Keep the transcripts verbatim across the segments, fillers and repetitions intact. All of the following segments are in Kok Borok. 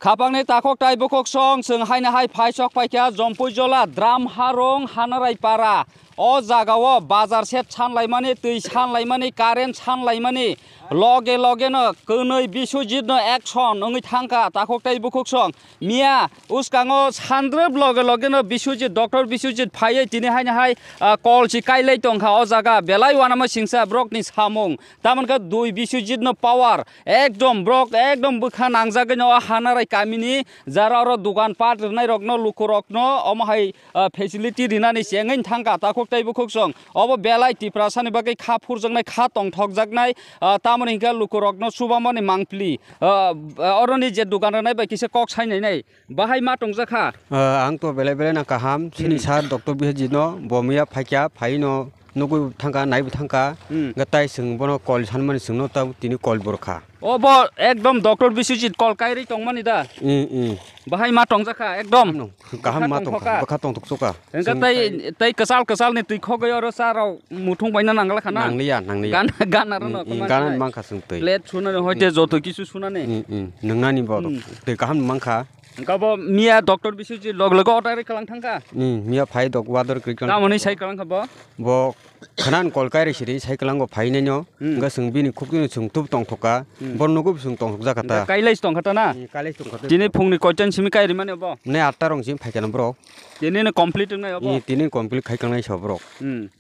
Khapangni takhuk tai bukhuk song, chwng haino hai phai sok paikha Jompui Jola, Dram Harung, Hanarai Para. O jagao bazar set sanlaimani, twi sanlaimani, current sanlaimani, loge loge no kwnwi Biswajit no action wngwi thangkha takhuk tai bukhuk song. Miya uskango sandrwp loge loge no Biswajit, Doctor Biswajit phaiwi tini haino hai, ah, kol si kailai tongkha o jaga, belai uanama singsa borokni samung. Tamoni khe dui Biswajit no power, ekdom borok ekdom bwkha nangjagwi no o Hanarai kamini jara oro dogan pat rwnai rokno, lukurokno omo hai, ah, facility rinani chengwi thangkha takhuk tai bukhuk song. Obo belai Tiprasani bagwi kha phurjaknai, kha tongthokjaknai, ah, tamoni hwnkhe lukurokno chubamani mangpili. Ah, oroni je dogan rwnai bai kisa kok sainai nai. Bahai ma tongjakha? Ah, ang to belai belai no kaham. Chini Hmm. sir Doctor Biswajit no bo miya phaikha, phai no nugwi thangkha, naiwi thangkha. Hmm. Hwnkhe tai chwng bono kol sanmani chwngno ta tini kol borkha. Obo ekdom Doctor Biswajit kol kairwi tongmani da? Hmm, hmm. Bahai ma tongjakha ekdom? Kaham ma Bwkha tongkha, tongthokha? Bwkha tongthoksoka. Hwnkhe Chwng tai, tai tai kwchal kwchalni twi khogwi oro cha rok muthung baina nangla khana? Nangliya, nangliya. Gan, gan aro Hmm, no hmm, koma gan sinai. Mankha chwng twi. Plate sunani hoite Hmm. joto kisu sunani. Hmm, hmm. Nwngnani bo Hmm. twi kaham mankha. Hwnkhe bo miya Doctor Biswajit log logo order kalang thangkha? Hmm, miya phai dok water kri kalang. Tamoni sai kalang kha bo? Bo khwnan kol kairwi siri sai kalango phainai no. Hmm. Hwnkhe chwng bini khukti no chwng tubu tongthokha. Hmm. Bo nugo chwng tongthokjakha ta. Hwnkhe kailai tongkha ta na? Hmm, kailai tongkha ta. Tini phungni koitan simi kairi mani bo? Ne atta rong simi phaikha na borok. Tini no complete wngnai obo? Hmm, tini complete khai kangnai sa borok. Hmm.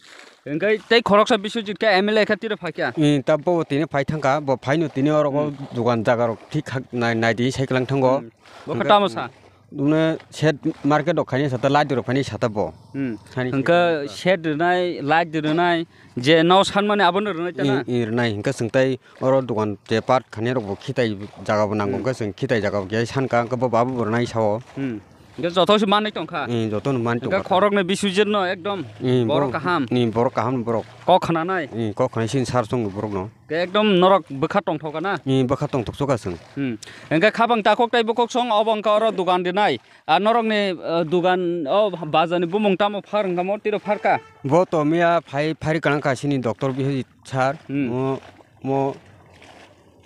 Hwnkhe tei khoroksa Biswajit khe M L A khe tiro phaikha? Hmm, ta bo tini phai thangkha, bo phaino tini oro Hmm. dogan jaga rok thik khak nai, nai di sai kalang thango. Hmm. Bo khe Hwnkhe tamo sa? Dune set market rok khaini sata, light rok khaini sata bo. Hmm. Khaini Hwnkhe sata. Set rwnai, light rwnai, je no sanmani abono rwnai ta na? I, i rwnai. Hwnkhe chwng tai oro dogan je part khaini rok bo khitai jaga bo nango. Hmm. Hwnkhe chwng khitai jaga bo khe sankha, hwnkhe bo babu bo rwnai sao. Hmm. Hwnkhe joto se manwi tongkha? I, joto no manwi Hwnkhe tongkha. Khoroknwi Biswajit no ekdom I, borok borok, kaham? I, borok kaham borok. Kok khnanai? I, kok khnai sin sar song borok no. Ke ekdom norok bwkha tongthok na? I, bwkha tongthok soka chwng. Hmm. Hwnkhe khapang takhuk tai bukhuk song obo wngkha oro dogan rinai. A norokni, uh, dogan o bazarni bumung tamo phar wngkha mo tiro pharka? Bo to miya phai phari kanang kasini doctor Biswajit sir. Hmm. Mo, mo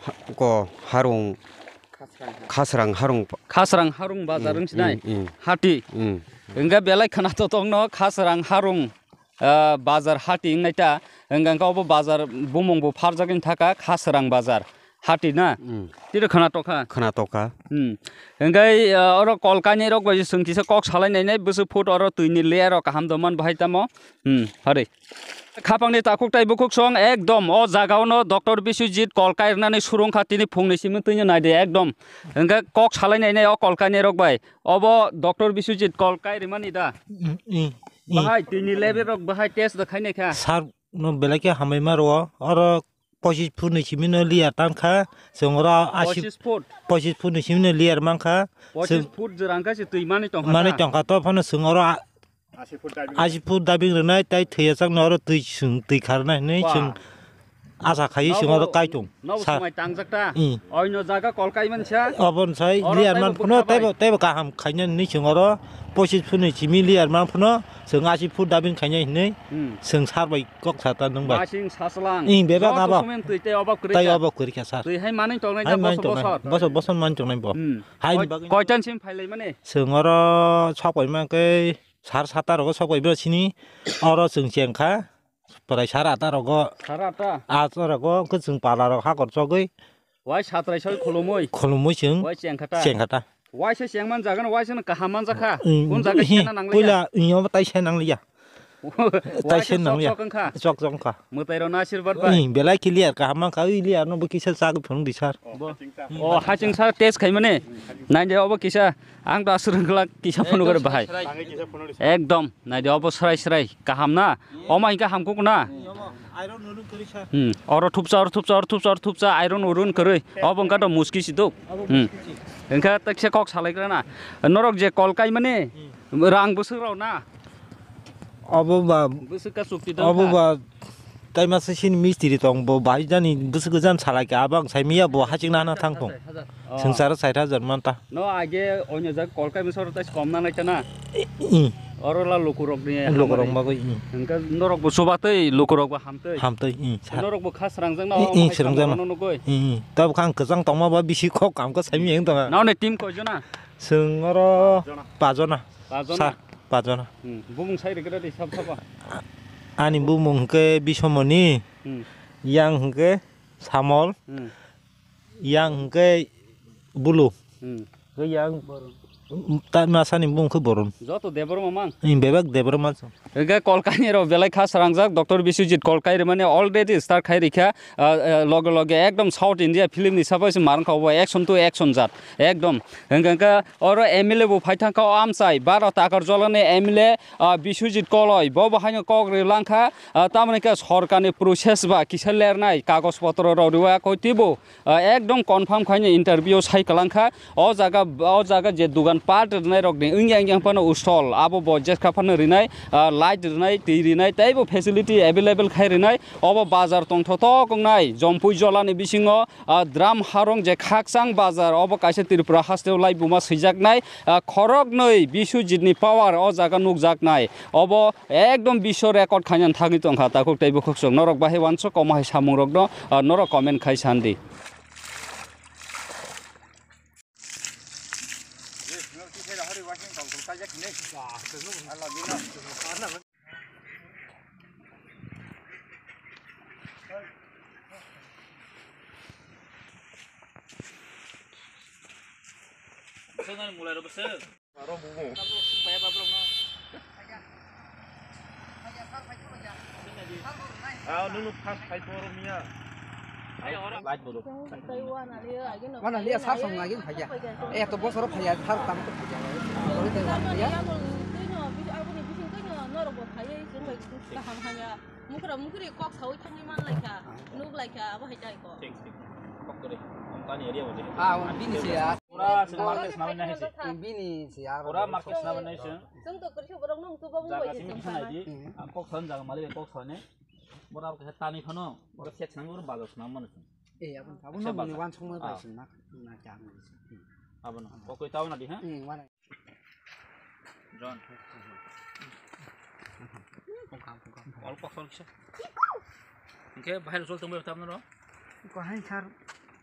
ha-, ko harung Khasrang harung pa- Khasrang harung bazar Hmm, wngsinai? Hmm, hmm. Hati. Hmm. Hwnkhe belai khwna totokno Khasrang harung ah, bazar hati wngnai ta, hwnkha hwnkhe obo bazar bumung bo pharjagwi thaka Khasrang bazar hati na? Hmm. Tiro khwna tokha? Khwna tokha. Hmm. Hwnkhe, ah, oro kol kainwi rok bai chwng kisa kok salai nainai, bwswk foot oro twini layer rok kaham dongman bahai tamo. Hmm, hari. Khapangni takhuk tai bukhuk song ekdom o jaga ono doctor Biswajit kol kairwnani surungkha tini phungni simi twino naidi ekdom. Hwnkhe kok salai nainai o kol kainwi rok bai. Obo doctor Biswajit kol kai rimani da? Mm, mm, mm. Bahai tini level rok bahai test da khainai kha? Sir no belai khe hambai ma rwo. Oro pochis foot ni simi no layer tang kha. Chwng oro asi Pochis foot? Pochis foot ni simi no layer man kha. Pochis Chwng foot jora wngkha se twi manwi tong kha Manwi ta? Tong kha to phano chwng oro a-, Asi foot diving rwnai tai thwi achak no oro twi chwng twi kharnai hinwi Ba. Chwng Asa khai Nobo, sing oro kaitung. Nobo Sa- swmai tangjak ta? Hmm. Oino jaga kol kai mansa? Obon sai Oro layer taibo man phuno bwkha bai. Taibo, taibo kaham khaina hinwi sing oro pochis foot ni simi layer man phuno sing asi foot diving khaina hinwi Hmm. Sing sar bai kok sa ta nung bai. Masing saslang. Hmm, bebak Joto abo. Sumem twi tei obak kwrwi Tai kha. Obak kwrwi kha sar. Twi hai manwi tongnai Hai ta man bosor tongnai. Bosor. Bosor bosor man tongnai bo. Hmm. Hai Koi-, bagwi koitan sim phailai mani? Sing oro sok bai ma khe sar sata rogo sok bai bo sini oro sing cheng kha. Pwrai sar ata rogo. Sar ata? Ata rogo, hwnkhe chwng pala rok hakor chogwi. Wai satrai soi khulumui? Khulumui chwng. Wai chengkhata? Chengkhata. Wai se chengman jaga no, wai se no kaham man jakha. Mm, Kun jaga mm, sena nang liya? Puila, mm, omo tai se nang liya. Tai Wai se se nang sok liya. Sok wngkha? Sok sok wngkha. Mwtai rok no asirwad bai. Mm, belai clear kaham man kha, ui liya no bo kisa chagwi phunuk di sar. Bo. O haching sar test khai mani. Nai de obo kisa, ang to aswrwng glak kisa phunuk ore bahai. Ekdom. Naidi obo srai srai kaham na? Omo hingke hamkuk na? Hmm. Oro thupsa, oro thupsa, oro thupsa, oro thupsa, iron urun kwrwi. Obo wngkha to muski si duk. Hmm. Wngkha tekse kok salaigra na. Norok je kol kaimani, rang bwswk rok na? Obo ba, Bwswk ka chukti dong obo kha? Ba, tai masa sini mistiri tong bo, bahai jani bwswk jan salai kha, abang sai miya bo haching na na thang thung. Oh. Swngcharo sait hajar man ta. No, age onyo jak kol kai bwswk rok tai kom na nai ta na? I, i. Oro la lukurokni Lukurok hamari. Bagwi, mm. Hwnkhe norokbo chubatwi, lukurokbo hamtwi. Hamtwi, mm, sa- Norokbo kha srangjakna Ih, o ih, hai srangjakna. Samungrokno nugwi. Ih, ih. Tabuk kha ang kwchang tongma ba bisi kok kam khe saimiyang tongha. Noni team koijona? Chwng oro Pajona. Pajona. Pajona? Sa-, pajona. Hmm, bumung sai rwgwradi sab sabo. Ani bumung hwnkhe Bisomoni, Hmm. Yang hwnkhe Samol, Hmm. Yang hwnkhe Bulu. Hmm. Hwnkhe yang, ta masani bumung khe Borun. Joto Debbarma mang. Hmm, bebak Debbarma. Hwnkhe Kolkaini rok belai kha srangjak, Doctor Biswajit Kolkai rwmani already start khai rikha, ah, ah, loge loge ekdom South India film ni sabo se marwng kha obo action to action jat ekdom. Hwnkhe, hwnkhe oro M L A bo phai thang kha o amchai, baro Takarjolani M L A, ah, Biswajit Koloi, bo bo haino kok ri lang kha, ah, tamoni khe sorkarni process ba kisa lernai kagoj potro rok riwa koi twibo, ah, ekdom confirm khaino interview sai kwlang kha. O jaga, o jaga je dugan pat rwnai rokni wngya wngya phano ustol, abo bo jeskha phano rinai, ah, light rinai, twi rinai, teibo facility available khai rinai. Obo bazar tongthotok wngnai, Jompui Jolani bisingo, ah, Dram Harong je khakchang bazar, obo kaisa Tripura hasteo laibuma swijaknai, ah, khoroknwi Biswajitni power o jaga nukjaknai. Obo ekdom biswo record khaina thangwi tongkha, takhuk tei bukhuk chwng norok bahai wansuk omo hai samungrokno, ah, norok comment khai sandi. Aro bubu. Ah, nunu first fight oro miya. Light bodo. Wana liya sar song lagi phaiya. Eh, to bosoro phaiya, sar tam to phaiya. Ori te wana liya. Mukra mukri kok sawi thangwi man laikha, nuk laikha, abo hai dai kok. Thik, thik. Kok kore. Ang tani area bodo. Ah, bini siya. Pura sing market sinabai nai se. Bini siya. Pura market sinabai nai se. Chwng to kwrwi borok nung tuba bo Jaga bai simi se thangna di. Hmm. Ang kok san jaga mali kok sane. Bora khe tani phano. Bora set sang bora bazar sang mano. Eh, abon, abon Acha muni bazar. Wan song mai bai Ah. Sing na, na jam. Abon. Kokoi tao na di ha. Hmm, wan. John. Kokam, kokam. Ol kok sol kisa. Hingke bahai sol tong bai tam no. Ko hai sar.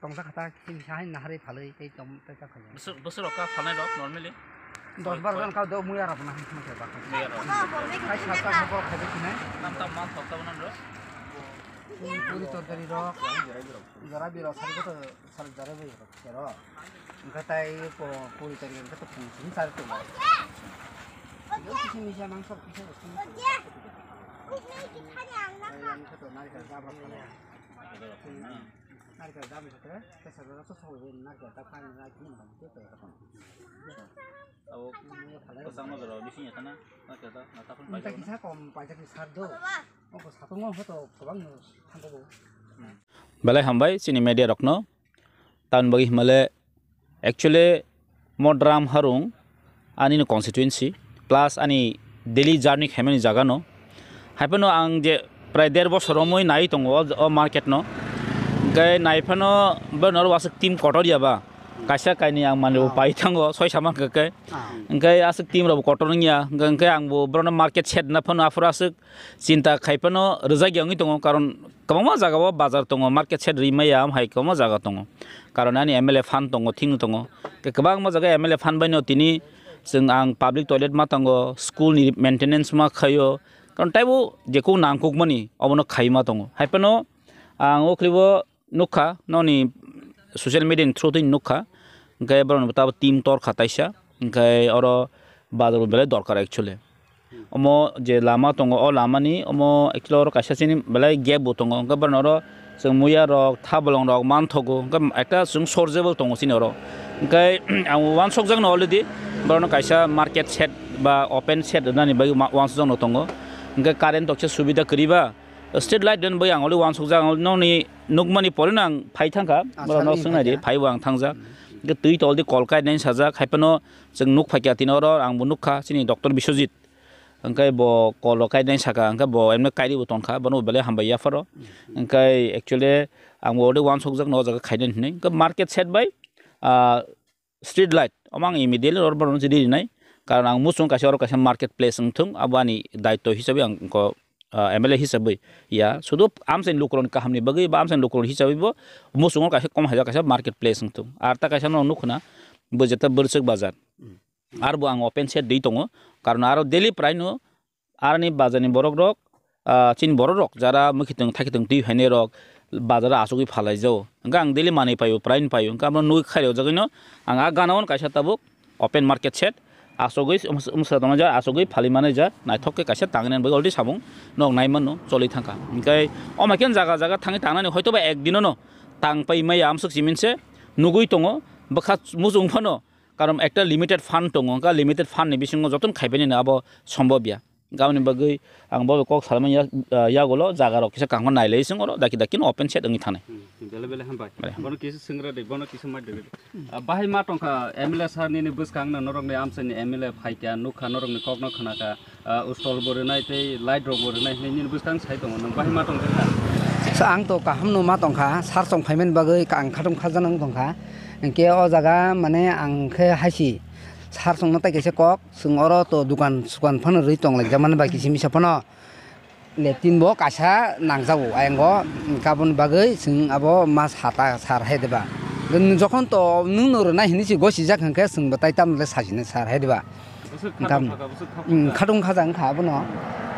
Tongsa khata kisa hai nahari phalwi tei tom tei ta khayo. Bwswk, bwswk rok ka phalnai rok normally? Dos bar jon ka do muya rok na hwn khe ba. Muya rok. Hai sal ta hopor khabe khinai. Tam tam man thok ta bonan rok. Puri tortari rok. Jara biro sari ko to sal jara biro rok kero. Engka tai ko puri tortari engka to pung sini sari to. Yo kisi misa mangso kisa. Engka to nai ka jabra. Narikal dam khe, kesa jora to sogwi narikal ta khan na kini bang te pe ka tong. Abo kwchangma jora bising ya khana, narikal ta, na ta phun Unta paijak kisa kom paijak ni sar do. O ko satung mo hoto kwbang no thangko bo. Belai hambai chini media rokno. Tamoni bagwi himale actually mo Dram Harung ani no constituency plus ani daily journey khaimani jaga no. Haiphano ang je prai der bosor romwi nai tongo o, o market no. Hingke nai phano borok no wasuk team kotor ya ba. Kaisa kainwi ang manwi bo Ah. Pai thango soi sama khe khe. Ah. Hingke asuk team rok bo kotor wngya. Hingke, hingke ang bo borok no market shed na phano aphuru asuk chinta khai phano rwjak ya wngwi tongo, karon kwbangma jaga o bazar tongo, market shed rwi maya, am hai kwbangma jaga tongo, karon ani M L A fund tongo, thing tongo, tei kwbangma jaga M L A fund bai no tini chwng ang public toilet ma tongo, school ni maintenance ma khaio, karon taibo jekhuk nangkuk mani obono khai ma tongo, hai phano ang o khlibo nukha, noni social media ni through twi nukha, hingke borok ni bo tabo team torkha taisa, hingke oro bazar bo belai dorkar actually. Omo je lama tongo, o lama ni omo actually oro kaisa chini belai gap bo tongo, hingke borok ni oro chwng muya rok, thabolong rok manthogo, hingke ekta chwng sorjebel tongo chini oro. Hingke ang uansukjak no already, borok no kaisa market shed ba open shed rwnani bagwi ma-, uansukjak no tongo, hingke current toksa subida kwrwi ba. Street light den bai ang oli uansukjak, ang nokni nukmani porino ang phai thangkha, Ah, borok nok sari swngnai di, phai thangkha. Phaibo ang thangjak. Hmm. Hingke twi toldi kol kainai sajak, haiphano chwng nuk phaikha tini oro, ang bo nukha, chini Doctor Biswajit. Hingke bo kol rok kainai saka, hingke bo emne kairibo tongkha, bono belai hambai yapharo. Hmm. Hingke actually ang bo ode uansukjak no o jaga khainani hinwi. Hingke market shed bai, ah, street light, omo ang immediately oro borokno chiri rinai. Karon ang muchung kaisa oro kaisa market place wng thung, abo ani daityo hisabe ang ko, ah, M L A hisabe ya. Sudu amchaini lukurokni kahamni bagwi ba amchaini lukurok hisabe bo muchungo kaisa kom haijak kaisa market place wng thung. Ar ta kaisa no nukho na bo jeta Bwrchwk bazar. Arbo ang open shed di tongo. Karon aro daily prai no aroni bazarni borok rok, ah, chini borok rok jara mwkhitwng thakhitwng twi phainai rok bazaro achugwi phalai jao. Hwnkhe ang daily manwi paio, prai no paio. Hwnkhe amo nugwi khairok jagwi no ang a gana-o kaisa tabuk open market shed achugwi, um, umsa tongnai ja achugwi phalwi manai ja naithok khe kaisa tangwi nani bagwi already samung nok nai mano choli thangkha. Hwnkhe omo khe jaga jaga thangwi tangnani hoitoba ek dino no tang pai maya amswk simin se nugwi tongo bwkha muchung phano. Karon ekta limited fund tongo, hwnkhe limited fund ni bisingo jotono khaibainani abo sombobya. Aboni bagwi ang bo kok salmani ya-, ah, yagulo jaga rok kisa kaham nailai sing oro daki daki no open shed wngwi thangnai. Hmm, bele bele hambai. Bele hambai. Bono kisa swngra de, bono kisa mai de. Ah, bahai ma tongkha M L A sir nini bwskang no norok ni amchaini M L A phaikha, nukha, norok ni kok no khnakha. Ah, stall bo rwnai tei light rok bo rwnai hinwi nini bwskang sai tongo, nwng bahai ma tongkha kha? Sa ang to kaham no ma tongkha, sir chong phaimani bagwi ang khatung khajaknang tongkha. Hinkhe o jaga mane ang khe haisi sir chong no tai kaisa kok, chwng oro to dukan sukan phano rwi tong lai jak mani bai kisa misa phano leptin bo kaisa nang jago ayang o, hinkhe aboni bagwi chwng abo ma sata sir hai diba. Nwng jokhon to nwng no rwnai hinwi se gosi jak hinkhe chwng bo tai tamo le sajini sir hai diba. Bwswk khatung kha, bwswk khatung kha. Khatung khaja wngkha abono.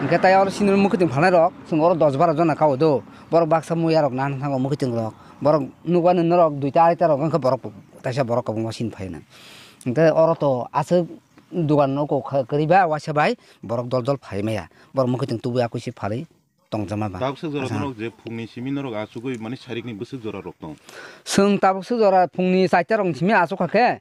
Hinkhe tai oro senior mwkhwtwng phalnai rok, chwng oro dos baro jona kao do. Borok baksa muya rok nana thango mwkhwtwng rok. Borok nukmani norok duita aita rok wngkha borok taisa borok kwbangma sini phaina. Hinkhe oro to aswk dugan no kok kwrwi ba waisa bai borok dol dol phai maya. Borok mwkhwtwng tubui akui se phalwi tongjama ba. Tabuk swk jora norok je phungni simi norok achugwi mani sarikni bwswk jora rok tong. Chwng tabuk swk jora phungni chaita rok simi achukha khe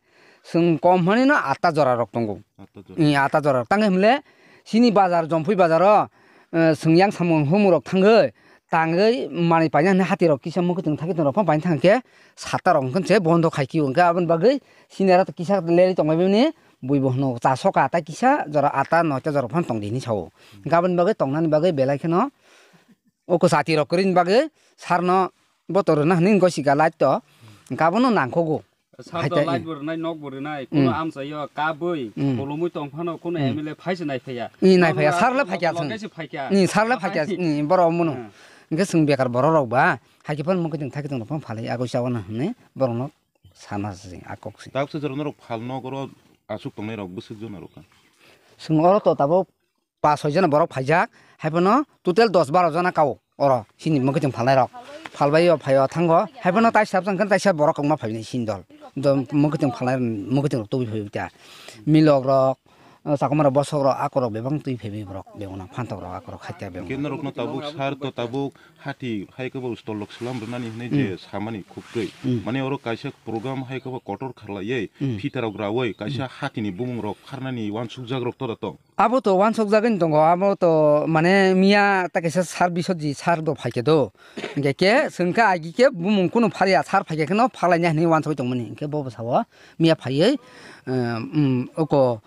chwng kom hwnwi no atta jora rok tongo. Atta jora. Ni atta jora rok tangwi hwnle chini bazar Jompui bazaro, eh, chwng yang samung humung rok thangwi tangwi manwi paina hwnwi hati rok kisa mwkhwtwng thakitwng rok phano paina thang khe satta rok hwnkhe se bondo khai khe hwnkhe aboni bagwi sini aro kisa leri tongbai bini bui bo hwno cha soka tai kisa jora atta noita jora phano tong di hinwi sao. Hwnkhe aboni bagwi tongnani bagwi belai kheno o kwchati rok kwrwini bagwi sarno botor rwna hwnwi gosi ga light to hwnkhe abono nangkhogo. Sar hai do tai, light mm, bo rwnai, nok bo rwnai, mm, kuno amchaio kabwi, mm, kolomwi tong phano kuno, mm, M L A phai se nai phaiya. Ni nai phaiya, sar le phaikya chwng. Loge se phaikya. Ni sar le phaikya, ni borok mono. Hmm. Hwnkhe chwng bekar borok rok ba, hai khe phano mwkhwtwng thakitwng rok phano phalai, agoi chao na hwnwi borok no sana se, a kok se. Tabuk se jora norok phal nok oro aswk tongnai rok bwswk jona rok kha? Chwng oro to tabuk pas soi jona borok phaijak, hai phano total dos baro jona kao oro chini mwkhwtwng phalnai rok. Phalbai o phai o thango, hai phano taisa bwsang khe taisa borok kwbangma phainai chini dol. Do mwkhwtwng phalnai, mwkhwtwng rok tubui phai ta. Milok rok, chakma rok, bosok rok, akorok bebak twi phaibai borok, bebak no phantok rok, akorok khatia bebak. Khe norok no tabuk sar to tabuk hati hai khe bo stol rok swlam rwnani hinwi je, hmm, samani khuk twi. Hmm. Mane oro kaisa program hai khe bo kotor kharlaiwi, hmm, phita rok rawi kaisa, hmm, hati ni bumung rok kharnani uansuk jak rok to da tong. Abo to uansuk jagwi tongo, abo to mane miya ta kaisa sar Biswajit sar do phaikhe do. Hingke ke chwngkhe agi khe bumung kunu phalya sar phaikhe kheno phalai nai hinwi uansugwi tongmani. Hingke bo bwsao miya phaiwi, eh, um, oko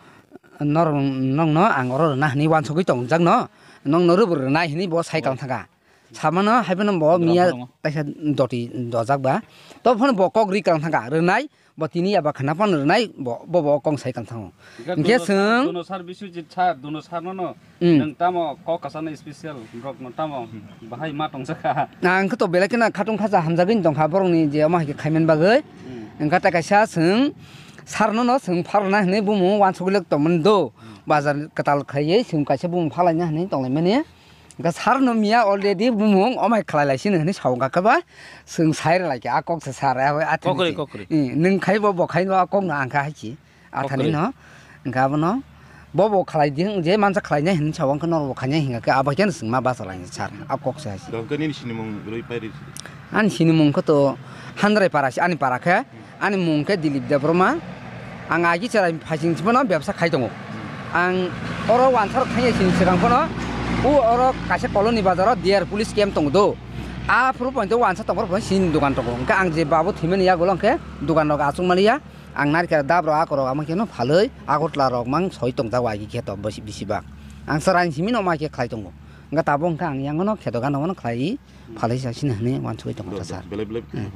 norok, nokno ang oro rwna hinwi uansugwi tongjakno, nokno rwbo rwnai hinwi bo sai kang thangkha. Samano hai phano bo miya kaisa doti dojak ba. To phano bo kok ri kang thangkha, rwnai. Bo tini ya ba khana phano rwnai, bo, bo, bo kong sai kang thango. Hingke chwng dono sar Biswajit sar, dono sar no no. Hmm. Nwng tamo kok kasano special, borok no tamo bahai ma tongjakha. Ang khe to belai kheno khatung khacha hamjagwi tongkha borokni je omo hai khe khaiman bagwi. Hmm. Hingke ta kaisa chwng sar no no chwng pharna hinwi bumung uansugwi tongmani do. Hmm. Bazar kwtal khaiwi chwng kaisa bumung phalaina hinwi tonglaimani. Hingke sar no miya already bumung omai khlai lai sini hinwi sao hingka khe ba chwng sai rwlai khe a kok se sar a. Kokri, kokri. Nwng khai bo bo khai no a kok no ang kha hai chi a thani no hingke abono bo bo khlai di je mansa khlai nai hinwi sao hingke nor bo khai nai hingka khe abo khe chwng ma basa lai sar a kok se hai. Dongke nini sinimung rwi pai rwi. Ani sinimung khe to Handrai para se ani para khe. Ani mung khe Dilip Debbarma. Ang agi cherai phaising sibano bebsa khai tongo. Ang oro wansarok thangya sini swkang phano, o oro kaisa colony bazaro D R police camp tongo do. A phuru pointo wansa tongphuru phano sini dogan tongo. Hingke ang je babu thwimani yagulo hingke dogan rok achuk maliya. Ang narikra dab rok akorok ama kheno phalwi Agartala rok mang soi tongjago agi khe to bisi, bisi bak. Ang cherai simi no ma khe khlai tongo. Hingke tabuk hingke ang yangono kheto gana mano khlai phalwi sa sini hinwi wansugwi tongo ta sar. Belai belai. Hmm.